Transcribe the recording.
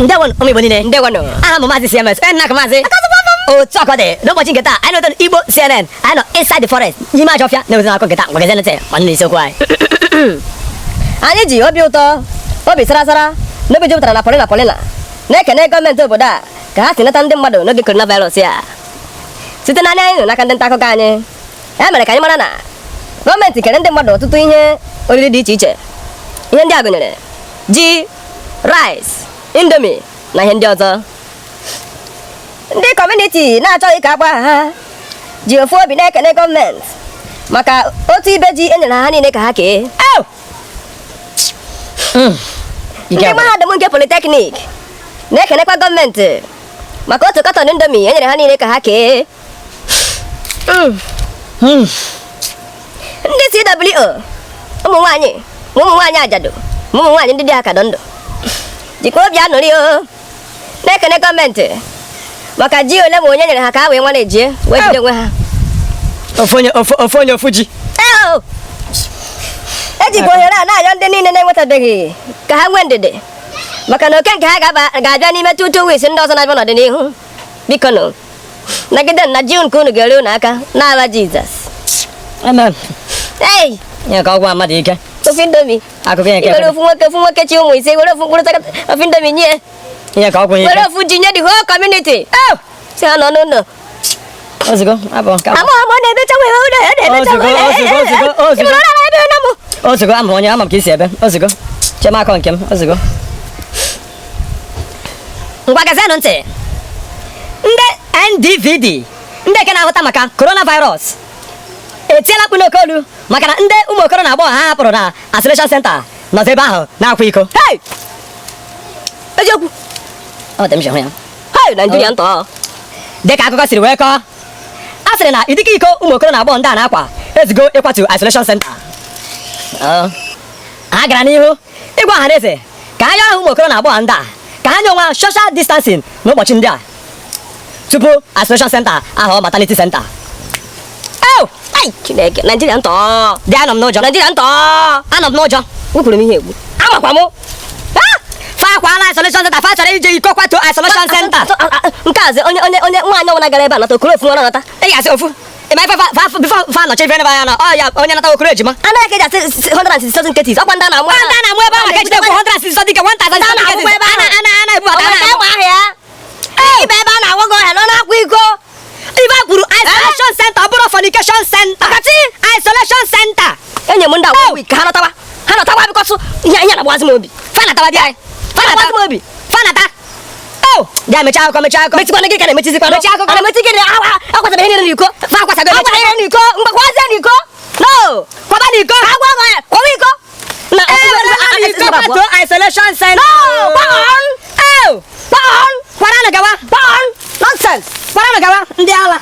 Ndewo ụmụ Igbo niile. Ndewonụ. Aha m Maazị CMS. Enna ka Maazị. Otu ọkọ dị n'ụbọchị nke taa, anyị nọ Igbo CNN. Anyị nọ inside the forest, n'ime ajọ ọfịa, na-eweta akụkọ nke taa. Ngwa gezie ntị ma nụ isiokwu anyị. Anyị ji obi ụtọ, obi sara sara na obi jupụtara na polina polina na-ekene gọọmenti obodo a ka ha si nata ndị mmadụ n'oge coronavirus a. Site n'anya anyị nụ n'aka ndị nta akụkọ anyị, ya mere ka anyị mara na gọọmenti kere ndị mmadụ ọtụtụ ihe oriri dị iche iche. Ihe ndị a gụnyere ji, rice, Indomie na ihe ndị ọzọ. Ndị community na-achọghị ka a kpọọ aha ha ji ofu obi na-ekene gọọmenti maka otu ibe ji e nyere ha niile ka ha kee. Ew! Ike Ndị agwụla. Mahadum nke Polytechnic na-ekenekwa gọọmenti maka otu carton Indomie e nyere ha niile ka ha kee. Ndị CWO, ụmụ nwaanyị ma ụmụ nwaanyị ajadu ma ụmụ nwaanyị ndị di ha ka dọ ndụ, jikwa obi aṅụrị o na-ekene gọọmenti maka ji ole ma onye nyere ha ka ha wee nwa na-ejie wee jide onwe ha. Ofu onye, ofu ofu onye, ofu ji. Eo! Ejikwa ohere a na-ayọ ndị niile na-enwetabeghị ka ha nwee ndidi, maka na oke nke ha ga-abịa n'ime 2 2 weeks ndị ọzọ na-abịa n'ọdịnihu. Biko nụ, nagide na ji nke unu ga-eru unu aka n'aha Jizọs. Amen. Ei! Ihe ka ọgwụ mmadụ ike. Ofu Indomie. Akụkọ ihe nke Were ofu nwoke, ofu nwoke chi ụmụ 5, were ofu mkpụrụ ofu Indomie nye. Ihe ka ọgwụ Were ike. ofu ji nye the whole community. Ew! Si ha nọ n'ụlọ. Ozugbo, abụ nke abụ. Ama ama ọ na-ebecha wee ọ na-ebecha. Ozugbo, ozugbo, ozugbo, ozugbo. Ị na ebe na mụ. Ozugbo, ama onye ama m ka isi ebe. Ozugbo. Chema akọ nke m, ozugbo. Ngwa gezienụ ntị. Ndị NDVD, ndị eke na-ahụta maka coronavirus, etiela mkpu n'oke olu maka na ndị ụmụ okoro na agbọghọ ha hapụrụ na isolation center nọzi ebe ahụ na-akwa iko. Hey! Eziokwu. Ọ dị m ji hụ ya. Hey, Naijiria ntọ. Dịka akụkọ siri wee kọọ, a sịrị na idike iko ụmụ okoro na agbọghọ ndị a na-akwa ezigo ịkwatu isolation center. Ọ. Ha gara n'ihu ịgwa ọha na eze ka ha yọrọ ụmụ okoro na agbọghọ ndị a ka ha nye onwe ha social distancing n'ụbọchị ndị a tupu isolation center ahụ maternity center. Ew! Ai, Chineke, Naijiria ntọ. Dị anọ m n'ụjọ. Naijiria ntọ. Anọ m n'ụjọ. Ekwuru m ihe egwu. Amakwa m. Ah! Fa akwala isolation center, fa chọrọ ije iko kwatuo isolation center. Nke a zi onye nwaanyị ọbụla gara ebe a nata okoro ofu nwa nata. Ị ga-asị ofu. Ị ma ife fa before fa nọchi ife ebe anya na ọ ya onye nata okoro ejima. Anaghị ka eji asị 167 cases. Ọkwa ndị a na-amụ. Ndị a na-amụ ebe ahụ ka ejide 160 something, 1000 Ndị a something na-amụ cases. ebe ahụ. A na-ebubata Ọ a nwere na-amụ. ka ahụ ya. Ibe ebe a na-agwọ gị ọrịa nọ na-akwa iko. Ife a kwuru isolation center, ọ bụrụ fornication center. Isolation center. Enye m ndị a 1 week ka ha nọtawa. Ha nọtawa because ihe na-agbazi m obi. Fa natawa bịa. Fa nata. Na-agbazi m obi. Fa nata. Oh, bịa mechaa akụkọ, mechaa akụkọ. Mechikwana gị ka na-emechizikwana. Mechie akụkọ. A na-emechi gị akwasara ihe niile n'iko. Fa akwasago. Akwasara ihe n'iko. Mgbakwazie n'iko. No. Kwaba n'iko. Ha gwa gị ọrịa, kwawa iko. Na Ewerela n'iko kwatuo isolation center. No, gbagọn. Oh, Gbagọn. kwaranụ gawa. Gbagọn. Nonsense. Kwaranụ gawa ndị ala.